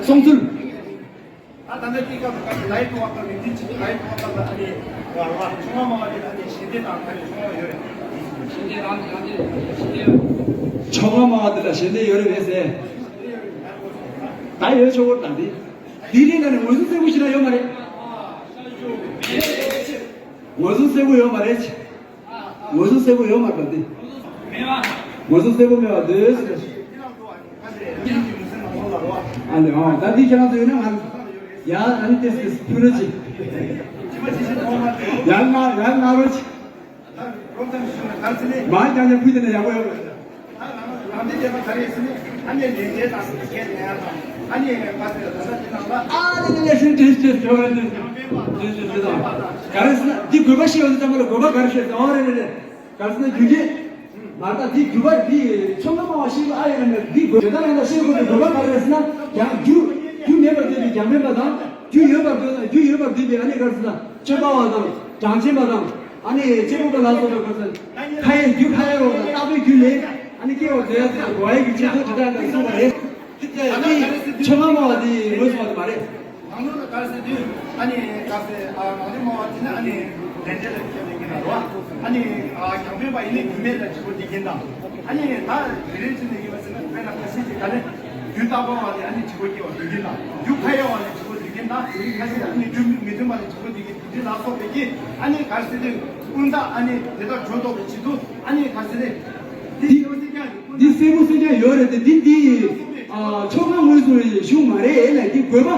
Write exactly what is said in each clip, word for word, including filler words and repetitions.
སོང་ཚུལ། ད་ད་ལྟ་དེའི་སྐབས་སུ་ཁ་ཅིག་ལའི་ཀྲུའུ་ཝ་ཁ་མི་འདི་ཅིག་ལའི་ཀྲུའུ་ཝ་ཁ་ལ་ཨ་ནི་བར་བ་ཆུང་མ་མང་བ་དེ་ལ་ཨ་ནི་ཞལ་འདེབས་དང་ཁ་ནས་ཆུང་མ་ཡོད་རེད། ཆུང་མ་མང་བ་དེ་ལ་ཞལ་འདེབས་ཡོད་རེད་པས་ཟེར། ད་ཡོད་ཆོག་གོ་ད་འདི། དེ་རིང་ལ་ནི་ངོས་འཛིན་གསལ་པོ་ཞིག་ལ་ཡོད་མ་རེད། ངོས་འཛིན་གསལ་པོ་ཡོད་མ་རེད། ངོས་འཛིན་གསལ་པོ་ཡོད་མ་རེད་དེ། ངོས་འཛིན་གསལ་པོ་མེད་པ་འདི། ཨ་ནི་ཨོ་ད་འདི་ཁྱེད་རང་ཚོ་ཡོད་ན་ང་ཡ་ཨ་ནི་ཏེས་ཏེས་ཕུལ་རོགས་གྱིས། ཡ་ང་ཡ་ང་རོགས་གྱིས། མ་ཀྱང་ཀྱང་ཕུལ་དེ་ན་ཡག་པོ་ཡོད་རེད། ཨ་ནི་ལས་འབྲེལ་དང་སྐད་ནས་ཡང་དང་ཨ་ནི་ང་ཚོས་ད་ལྟ་དེ་ནང་ལ་ཨ་ནི་ལས་ཤིན་ཏེ་ཏེ་ཏེ་ཏེ་ཏེ་དང་ག་རེ་ཟེར་ན་འདི་དགོས་པ་ཤེས་ཡོང་དུས་ཙམ་པ་ལ་དགོས་པ་ག་རེ་ཤེས་ཟེར་ཨོ་རེད་རེད་རེད། ག་རེ་ཟེར་ན་རྒྱུ་རྐྱེན། མ་ད་འདི་རྒྱུ་བ་འདི་ཆོ་ག་མང་བ་ཤེས་ཀྱི་ཨ་ཡོད་ན་མེད་འདི་དགོས་ད་ཡང་ད་ཤེས་དགོས་འདི་དགོས་པ་ག་རེ་ཟེར་ན་ཡང་རྒྱུ་རྒྱུ་མེད་པར་འདོད་པའི་རྒྱུ་མེད་པ་དང་རྒྱུ་ཡོད་པར་འདོད་ན་རྒྱུ་ཡོད་པར་འདོད་པའི་ཨ་ནི་ག་རེ་ཟེར་ན་ཆོས་པ་བ་དང་གྲངས་ཅན་པ་དང་ཨ་ནི་སྐྱེ་བོ་པ་ལ་སོགས་པའི་ག་རེ་ཟེར་ན་ཁ་ཡའི་རྒྱུ་ཁ་ཡའི་རོ་དང་རྟག་པའི་རྒྱུ་ལས་ཨ་ནི་སྐྱེ་བ་འདོད་ཡ་ཟེར་ན་དགོས་ཡ་གི་ཆེད་དུ་དེ་དག་ལ་གསུངས་པ་རེད། དེ་ཆོ་ག་མང་བ་དེ་ངོས་བཟུང་བ་དེ་མ་རེད། ནང་ལོགས་ལ་ག་རེ་ཟེར་དུས་ཨ་ནི་ག་ཟེར་ཨ་ནང་ལོགས་མང་བ་དེ་ནི་ཨ་ནི་ལས་འབྲས་ལ་ཁྱད་ལས་ཀྱི་ན་རོ། ཨ་ནི་ཨ་རྒྱང་འཕེན་པ་ཡིན་ནི་རྒྱུ་མེད་ལ་བྱེད་པོ་འདི་ཀྱིན་དང་། ཨ་ནི་ད་དེ་རིང་ཕྱིན་ནས་ཡིན་པ་ཟེར་ན་དཔེར་ན་ཁ་ཤས་ཀྱིས་ག་ནི་རྒྱུ་རྟག་པ་བ་ལས་ཨ་ནི་བྱེད་པོ་སྐྱེ་བ་འདི་ཀྱིན་དང་། རྒྱུ་ཁ་ཡ་བ་ལས་བྱེད་པོ་འདི་ཀྱིན་དང་། ཁ་ཤས་ཨ་ནི་རྒྱུ་མི་མཐུན་པ་ལས་བྱེད་པོ་འདི་ཀྱིན་འདི་ལ་སོགས་པའི་ཀྱི་ཨ་ནི་ག་ཟེར་དུས་ཀུན་བརྟགས་ཨ་ནི་དེ་དག་སྦྱོར་རྟོག་པའི་ཆེད་དུ་ཨ་ནི་ག་ཟེར་དུས་འདི་ཡོད་སྲིད་ཀྱང་འདི་གསལ་པོ་སྲིད་ཀྱང་ཡོད་རེད་དེ་འདི་འདི་ཨ་ཆོ་ག་ངོས་བཟུང་བའི་གཞུང་མ་རེད་ལ་འདི་དགོས་པ།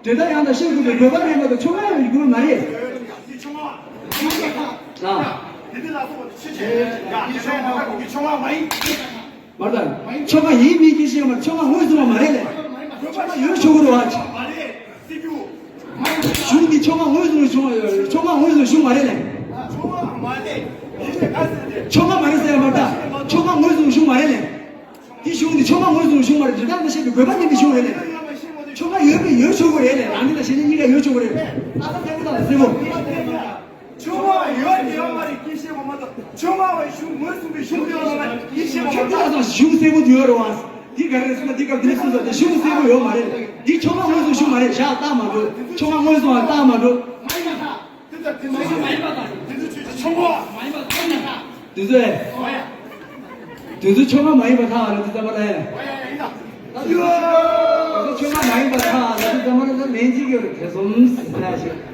དེ་ལྟར་ཡང་དག་ཤེས་དགོས་པའི་དགོས་པ་རེད་མ་གཏོགས་ཆོ་ག་ཡང་དགོས་པ་མ་རེད། ལ། མ་ལྟར་ཆོ་ག་ཡིན་མིན་གྱི་ཤེས་མ་ཆོ་ག་ངོས་བཟུང་བ་མ་རེད་ལས། ཆོ་ག་ཡོད་ཆོག་གི་རེད་བ། གཞུང་འདི་ཆོ་ག་ངོས་བཟུང་བྱུང་བ་ཡོད་ཆོ་ག་ངོས་བཟུང་གཞུང་མ་རེད་ལས། ཆོ་ག་མ་རེད་ཟེར་ཡ་མ་ལྟར་ཆོ་ག་ངོས་བཟུང་གཞུང་མ་རེད་ལས། འདི་གཞུང་འདི་ཆོ་ག་ངོས་བཟུང་གཞུང་མ་རེད། འདི་ལྟར་མ་བཤད་པའི་དགོས་པ་མེད་པའི་གཞུང་རེད་ལས། ཆོ་ག་ཡོད་པའི་ཡོད་ཆོག་གི་རེད་ལས། རང་འདི་དང་གཞན་འདི་གཉིས་ཀ་ཡོད་ཆོག་གི་རེད། ཨ་ད་ད་ད་ཟེར་གོ། ཆོ་ག་ཡོད་ནི་ཡོད་མ་རེད་ཀྱི་ཤེས་པ་མ་གཏོགས་ཆོ་ག་བའི་གཞུང་ངོས་བཟུང་བའི་གཞུང་ཡོད་མ་རེད་ཀྱི་ཤེས་པ་མ་གཏོགས། གཞུང་གསལ་པོ་འདི་ཡོད་རེད་བ། འདི་ག་རེ་ཟེར་ན་འདི་སྐབས་འདི་ནས་གསུངས་ས་དེ་གཞུང་གསལ་པོ་ཡོད་མ་རེད། འདི་ཆོ་ག་ངོས་བཟུང་གཞུང་མ་རེད། བཞག་རྟགས་མ་འགྲོ། ཆོ་ག་ངོས་བཟུང་བ་རྟགས་མ་འགྲོ། དེ་ཚོ་དེ་ཚོ་ཆོས་ཀྱི་ཆོ་ག་མ་ཡིན་པ་ཐག་ཡིན་ན། དེ་ཚོ་ཡ། དེ་ཚོ་ཆོ་ག་མ་ཡིན་པ་ཐག་ལ་དེ་ཙམ་པ་ལ་ཡ། དེ་ཚོ་ཆོ་ག་མ་ཡིན་པ་ཐག་ལ་དེ་ཙམ་པ་ལ་ལན་གཅིག་ཡོད་རེད། དེ་ཙམ་ཟེར་ཞིག